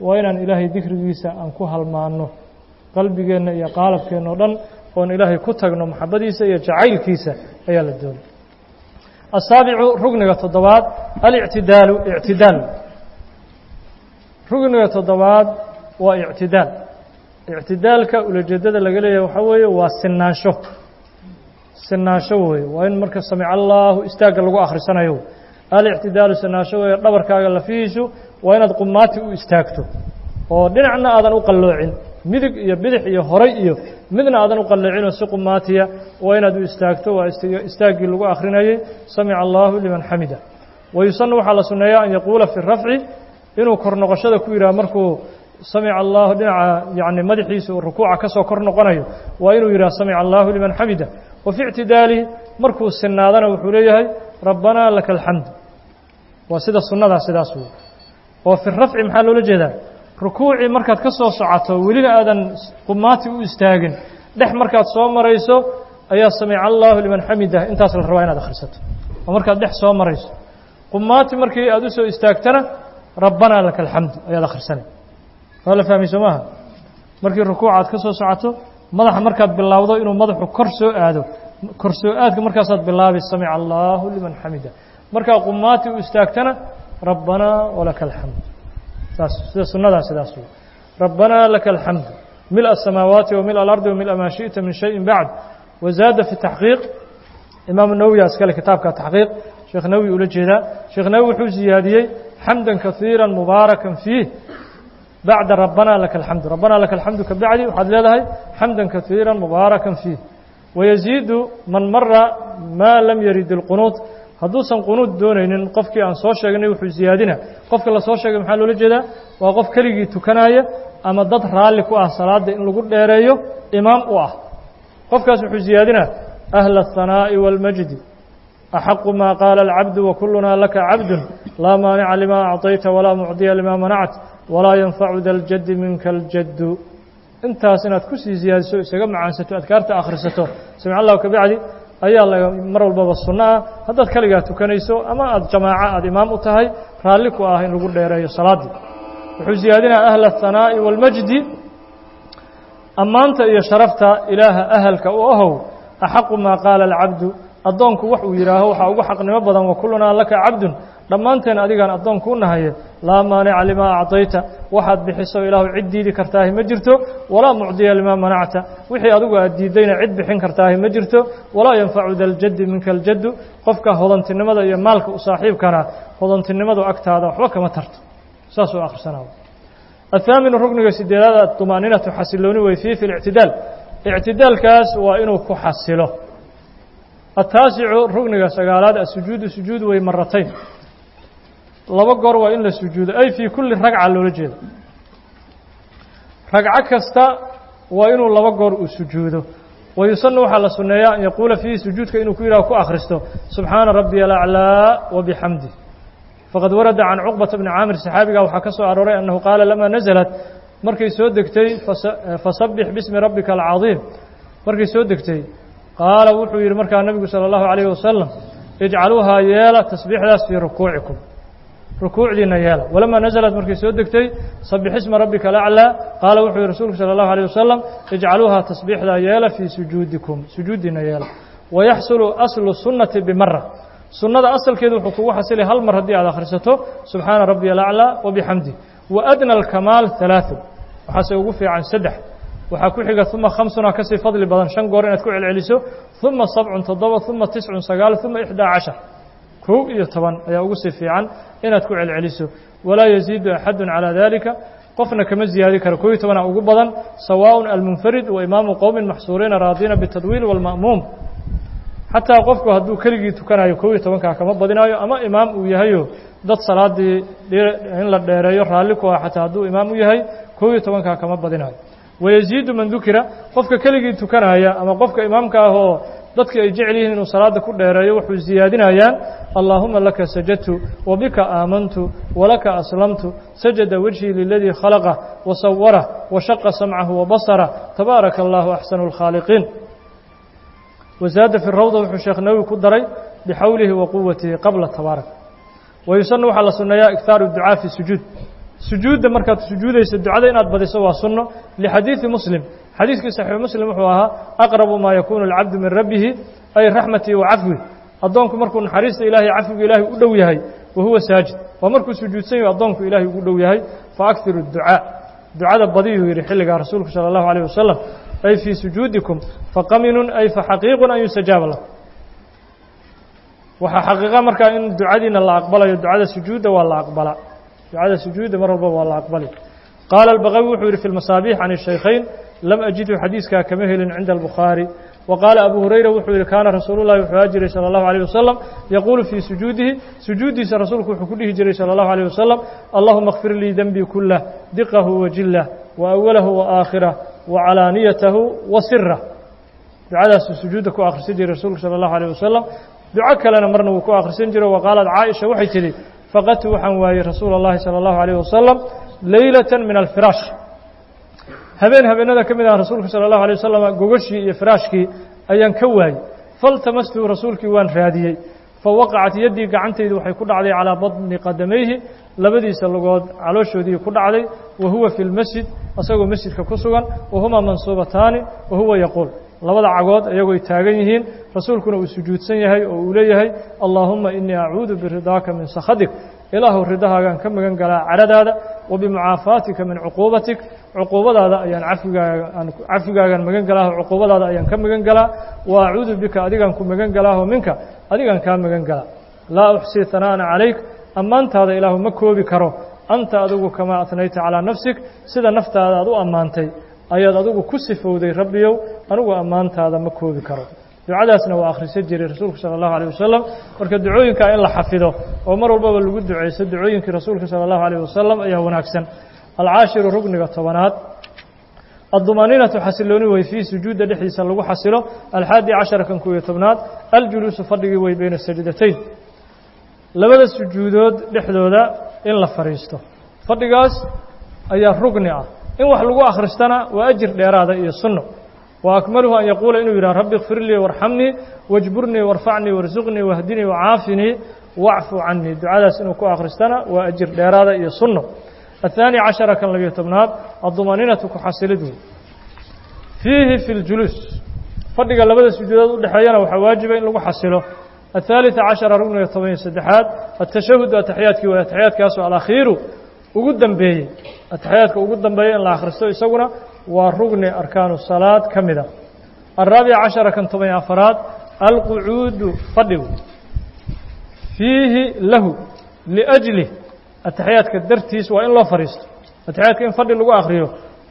waa inaan ilaahay dikrigiisa aan ku halmaanno, qalbigeenna iyo qaalabkeenna o dhan oon ilaahay ku tagno, maxabadiisa iyo jacaylkiisa ayaa la doonay. Asaabicu, rugniga toddobaad, alictidaalu, ictidaal. Rugniga toddobaad waa ictidaal. Ictidaalka ulajeedada laga leeyahay waxaa weeye waa sinaansho, sinaansho weeye. Waa in marka samic allaahu istaagga lagu akhrisanayo alictidaalu sinaansho weeye. Dhabarkaaga lafihiisu waa inaad qumaati u istaagto oo dhinacna aadan u qalloocin, midig iyo bidix iyo horay iyo midna aadan u qaloocinoo si qumaatiya waa inaad u istaagto. Waa istaaggii lagu akhrinayey samica allaahu liman xamida. Wayusanu, waxaa la sunneeyaa an yaquula fi rafci, inuu kor noqoshada ku yidhaha markuu samica allahu dhinaca yacni madaxiisa uu rukuuca ka soo kor noqonayo, waa inuu yidhaha samica allahu liman xamida. Wa fi ictidaalihi, markuu sinaadana wuxuu leeyahay rabbanaa laka alxamd. Waa sida sunnadaa sidaas wey. Oo fi rafci maxaa loola jeedaa? Rukuucii markaad ka soo socoto welina aadan qumaati u istaagin, dhex markaad soo marayso ayaa samica allahu liman xamidah intaas la rabaa inaad akhrisato. Oo markaad dhex soo marayso qumaati markii aad u soo istaagtana rabbanaa laka alxamdu ayaad akhrisanay. Waa la fahmay soo maaha? Markii rukuuca aad ka soo socoto madaxa markaad bilaawdo inuu madaxu kor soo aado, kor soo aadka markaasaad bilaabi samica allahu liman xamida. Markaa qumaati u istaagtana rabbanaa walaka alxamd, saas sida sunnadaa sidaas wey. Rabbanaa laka alxamdu mil asamaawaati wa mil alardi wa mila maa shiئta min shayin bacd. Wazaada fi taxqiiq, imaamu nawowi iskale kitaabka taxqiiq, sheekh nawowi ula jeedaa. Sheekh nawowi wuxuu ziyaadiyey xamdan kaiira mubaarakan fiih bacda rabbanaa laka alxamdu. Rabbanaa laka alxamdu ka bacdi waxaad leedahay xamdan kaiira mubaarakan fiih. Wayaziidu man mara maa lam yarid ilqunuud, hadduusan qunuud doonaynin qofkii aan soo sheegnay wuxuu ziyaadina. Qofka la soo sheegay maxaa loola jeedaa? Waa qof keligii tukanaya ama dad raalli ku ah salaadda in lagu dheereeyo imaam u ah. Qofkaas wuxuu ziyaadinaa ahla aلhanaa'i wاlmajdi axaqu maa qaala alcabdu wakulunaa laka cabdun laa maanica limaa acطayta walaa mucdiya limaa manact walaa yanfacu da ljaddi minka aljaddu. Intaas inaad ku sii ziyaadiso, isaga macaansato, adkaarta akhrisato samic allahu ka bacdi ayaa la mar walbaba sunno ah. Haddaad kaligaa tukanayso ama aad jamaaco aada imaam u tahay, raalli ku ah in lagu dheereeyo salaaddii. Wuxuu siyaadinaya ahla athanaa'i waalmajdi, ammaanta iyo sharafta ilaaha ahalka u ahow. Axaqu maa qaala alcabdu, addoonku wax uu yidhaaho waxaa ugu xaqnimo badan. Wa kullunaa laka cabdun, dhammaanteen adigaan addoon kuu nahaye. Laa maanica limaa acdayta, waxaad bixiso ilaahu cid diidi kartaahi ma jirto. Walaa mucdiya limaa manacta, wixii adigu aad diiddayna cid bixin kartaahi ma jirto. Walaa yanfacu daljaddi minka aljaddu, qofka hodantinimada iyo maalka u saaxiibkana hodantinimadu agtaada waxba kama tarto. Saasuu akhrisanaa. Athaaminu, rukniga sideedaad, aطumaaninatu xasilooni wey fii fi lictidaal, ictidaalkaas waa inuu ku xasilo. Ataasicu, rukniga sagaalaad, asujuudu sujuud wey maratayn, laba goor waa in la sujuudo, ay fii kulli ragca loola jeedo, ragco kasta waa inuu laba goor uu sujuudo. Wayusanu, waxaa la sunneeyaa, an yaquula fiihi, sujuudka inuu ku yidhaho, ku akhristo, subxaana rabbiya alaclaa wabixamdih. Faqad warada can cuqbata bni caamir, saxaabigaa waxaa ka soo arooray, annahu qaala lamaa nasalat, markay soo degtay fasabbix bismi rabbika alcadiim, markay soo degtay, qaala wuxuu yidhi markaa nabigu salى اllahu alayh wasalam: ijcaluuhaa, yeela tasbiixdaas, fii rukuucikum, rukuucdiina yeela. Walamaa naزlat, markay soo degtay sabix isma rabbika alaclىa, qaala wuxuu yihi rasuulku salى اllahu alيه wasalam: ijcaluuhaa, tasbiixdaa yeela, fii sujuudikum, sujuuddiina yeela. Wayaxsulu aslu sunnati bimara, sunnada asalkeedu wuxuu kugu xasilay hal mar haddii aad akhrisato subxaana rabbiya alaclىa wabixamdih. Wa adna alkamaal ثalaaثun, waxaase ugu fiican saddex, waxaa ku xiga uma khamsuna, kasii fadli badan shan goor inaad ku celceliso, uma sabcun, toddoba, uma tiscun, sagaal, uma 11, 11 ayaa ugu sii fiican inaad ku celceliso. Walaa yaziidu axadu calaa dalika, qofna kama ziyaadi karo, 11a ugu badan. Sawaaء almunfarid wa imaamu qowmi maxsuuriina raadiina bitadwiil wاlma'muum, xataa qofku hadduu keligii tukanayo 11kaa kama badinaayo, ama imaam uu yahayo dad salaadii in la dheereeyo raalli ku ah, xataa hadduu imaam u yahay 11kaa kama badinaayo. Wayaziidu man dukira, qofka keligii tukanaya ama qofka imaamka ah oo dadka ay jecel yihiin inuu salaada ku dheereeyo wuxuu ziyaadinayaan: allaahuma laka sajadtu wabika aamantu walaka aslamtu, sajada wajhii liladii khalaqah wasawarah washaqa samcahu wabasarah, tabaaraka allahu axsanu اlkhaaliqiin. Wazaada fi rawda, wuxuu sheekh nawowi ku daray bixawlihi wa quwatihi qabla tabaarak. Wayusanu, waxaa la sunneeyaa, iktaaru ducaa fi sujuud, sujuudda markaad sujuudayso ducada inaad badiso waa sunno. Lixadiidi muslim, xadiiskii saxiixu muslim wuxuu ahaa: aqrabu maa yakuunu alcabdu min rabbihi, ay raxmatihi wa cafwih, addoonku markuu naxariista ilahay, cafwiga ilaahay u dhow yahay, wa huwa saajid, waa markuu sujuudsan yahu addoonku ilaahay ugu dhow yahay. Fa akhiru ducaa, ducada badiyuu yidhi xilligaa rasuulku sala allahu alayh wasalam, ay fii sujuudikum, faqaminun, ay faxaqiiqun an yustajaaba lakum, waxaa xaqiiqa markaa in ducadiina la aqbalayo. Ducada sujuudda waa la aqbalaa, ducada sujuudda mar walba waa la aqbali. Qaala albaqawi wuxuu yidhi fi lmasaabiix can shaykhayn: lam ajidhu, xadiiskaa kama helin cinda albukhaari. Wa qaala abu hurayra wuxuu yidhi: kaana rasuulullahi, wuxuu ahaa jiray sala allahu alayh wasalam, yaquulu fii sujuudihi, sujuuddiisa rasuulku wuxuu ku dhihi jiray sala allahu alayh wasalam: allahuma kfir lii denbii kulah, diqahu wa jilah, wa awalahu wa aakhirah, wa calaaniyatahu wa sirah. Ducadaasuu sujuudda ku akhrisan jiray rasuulku sala allahu alayh wasalam. Duco kalena marna wuu ku akhrisan jiray. Wa qaalat caaisha, waxay tidhi: faqadtu, waxaan waayey rasuula allahi sala allahu alayh wasalam leylata min alfiraash, habeen habeenada ka mid ah rasuulka sala allahu alay wasalam gogashii iyo firaashkii ayaan ka waayey. Faltamastu, rasuulkii waan raadiyey. Fawaqacat yaddii, gacantaydu waxay ku dhacday, calaa badni qadamayhi, labadiisa lugood calooshoodii ku dhacday, wa huwa fi lmasjid, asagoo masjidka ku sugan, wahumaa mansuubataani, wa huwa yaquul, labada cagood iyagooy taagan yihiin, rasuulkuna uu sujuudsan yahay oo uu leeyahay: allaahuma inii acuudu biridaaka min sakhadik, ilaahu ridahaagaan ka magan galaa caradaada, wa bimucaafaatika min cuquubatik, cuquubadaada ayaan cafigaagaan cafigaagaan magan galaaho, cuquubadaada ayaan ka magan galaa, wa acuudu bika, adigaan ku magan galaaho, minka, adigaan kaa magan galaa, laa uxsii hanaa'an calayk, ammaantaada ilaahu ma koobi karo, anta, adigu, kamaa atnayta calaa nafsik, sida naftaada aad u ammaantay ayaad adigu ku sifowday, rabbiyow anigu ammaantaada ma koobi karo. Ducadaasna waa akhrisan jiray rasuulku sala allahu alayh wasalam. Marka ducooyinkaa in la xafido oo mar walbaba lagu duceysto ducooyinkii rasuulka sala allahu alayh wasalam ayaa wanaagsan. Alcaashiru, rukniga 10aad, addumaaniinatu xasilooni wey fii sujuudda dhexdiisa lagu xasilo. Alxaadi cashara, kan 11aad, aljuluusu fadhigii wey beyna sajdatayn, labada sujuudood dhexdooda in la fadhiisto, fadhigaas ayaa rugni ah. In wax lagu akhristana waa ajir dheeraada iyo sunno. Wa akmaluhu an yaquula inuu yidhaha rabbi ikfir lii warxamnii wajburnii warfacnii warsuqnii wahdinii wacaafinii wacfu canii. Ducadaas inuu ku akhristana waa ajir dheeraada iyo sunno. الثاني عشر kan labiyo tobnaad الضمaniinatu ku xasilid wey fiihi fi اljuluus fadhiga labada sujuudood u dhexeeyana waxaa waajiba in lagu xasilo. الثالث caشhara rugniga 13aad التashahudu ataxiyaadkii way ataxiyaadkaasoo alakhiiru ugu dambeeyey ataxiyaadka ugu dambeeya in la akhristo isaguna waa rugni arkaanu salaad ka mida. الرaabic caشhara kan 14aad alqucuudu fadhigu fiihi lahu liأjlih ataxiyaadka dartiis waa in loo fadhiisto. Ataxiyaadka in fadhi lagu akhriyo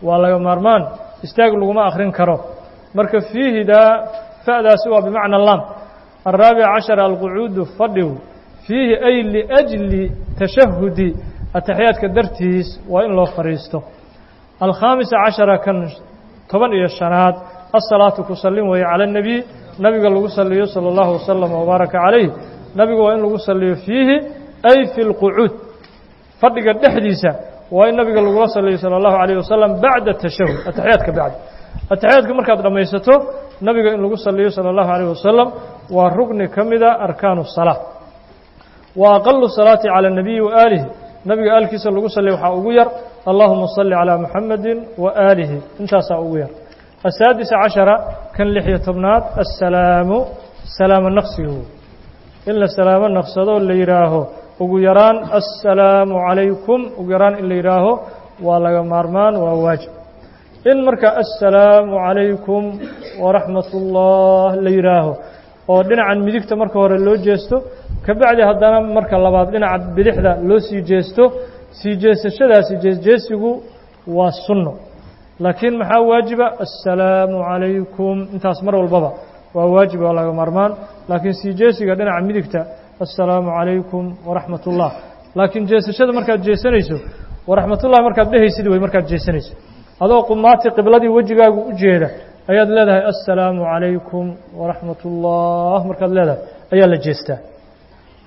waa laga maarmaan, istaag laguma akhrin karo. Marka fiihidaa fa'daasi waa bimacna lam. الرaabic caشhar alqucuudu fadhigu fiihi ay liأjli tashahudi ataxiyaadka dartiis waa in loo fadhiisto. alkhaamisa caشhara kan 15aad asalaatu ku sallin weeye cala الnebiy nabiga lagu saliyo salى اllahu wasalam wbaaraka calayh. Nabiga waa in lagu saliyo fiihi ay fi اlqucuud fadhiga dhexdiisa waa in nabiga lagula saliyo salى اllahu alayh wasalam bacda tashahud ataxiyaadka bacdi ataxiyaadka markaad dhammaysato nabiga in lagu saliyo salى اllahu alayh wasalam waa rugni ka mida arkaanu الsalaa. Wa aqalu salaati calى الnabiyi wa aalihi nabiga aalkiisa lagu saliyo waxaa ugu yar allahuma salli calىa muxamadi wa aalihi intaasaa ugu yar. السادس caشhara kan 16aad aلsalaamu salaamo naqsigu in la salaamo naqsado la yidhaaho ugu yaraan assalaamu calaykum ugu yaraan in la yidhaaho waa laga maarmaan, waa waajib. In marka assalaamu calaykum waraxmat ullah la yidhaaho oo dhinacan midigta marka hore loo jeesto, kabacdi haddana marka labaad dhinaca bidixda loo sii jeesto, sii jeesashadaasi jeesjeesigu waa sunno. Laakiin maxaa waajiba? Assalaamu calaykum intaas mar walbaba waa waajib, waa laga maarmaan. Laakiin sii jeesiga dhinaca midigta assalaamu calaykum waraxmat ullah, laakiin jeesashada markaad jeesanayso waraxmatullah markaad dhehaysid wey markaad jeesanayso adoo qumaati qibladii wejigaagu u jeeda ayaad leedahay assalaamu calaykum waraxmat ullah markaad leedahay ayaa la jeestaa.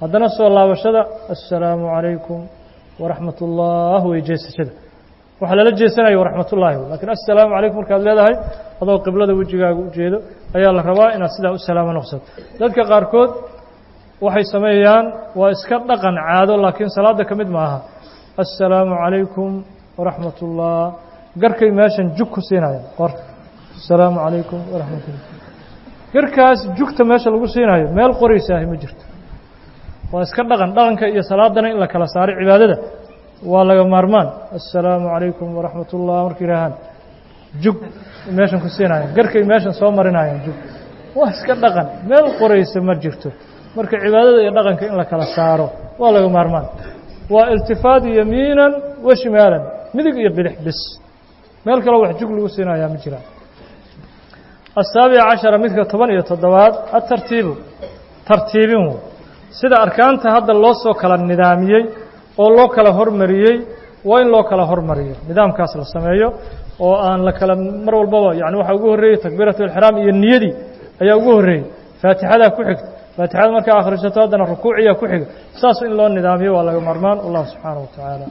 Haddana soo laabashada assalaamu calaykum waraxmat ullah wey jeesashada waxaa lala jeesanayo waraxmatullaahi. Lakiin assalaamu calaykum markaad leedahay adoo qiblada wejigaagu u jeedo ayaa la rabaa inaad sidaa u salaamo noqsato. Dadka qaarkood waxay sameeyaan waa iska dhaqan caado, laakiin salaadda ka mid maaha. Assalaamu calaykum waraxmat ullah garkay meeshan jug ku siinayaan qorta assalaamu calaykum waraxmatullah garkaas jugta meesha lagu siinayo meel qoraysaahi ma jirto. Waa iska dhaqan, dhaqanka iyo salaadana in la kala saaro cibaadada waa laga maarmaan. Assalaamu calaykum waraxmat ullah marka yidhaahaan jug meeshan ku siinayaan garkay meeshan soo marinayaan jug, waa iska dhaqan, meel qoraysa ma jirto. Marka cibaadada iyo dhaqanka in la kala saaro waa laga maarmaan. Waa iltifaad yamiinan wa shimaalan, midig iyo bidix bis, meel kaloo wax jug lagu siinayaa ma jiraan. الsaabic caشhara midka 17aad atartiibu tartiibin wey sida arkaanta hadda loo soo kala nidaamiyey oo loo kala hormariyey waa in loo kala hormariyo, nidaamkaas la sameeyo oo aan la kala mar walbaba. Yani waxaa ugu horreeyey takbiiratu اlxraam iyo niyadii ayaa ugu horreeyey, faatixadaa ku xigta, faatixada markaa akhrisato haddana rukuuciyaa ku xiga, saas in loo nidaamiyo waa laga maarmaan. Wallahu subxaanaه wa tacaala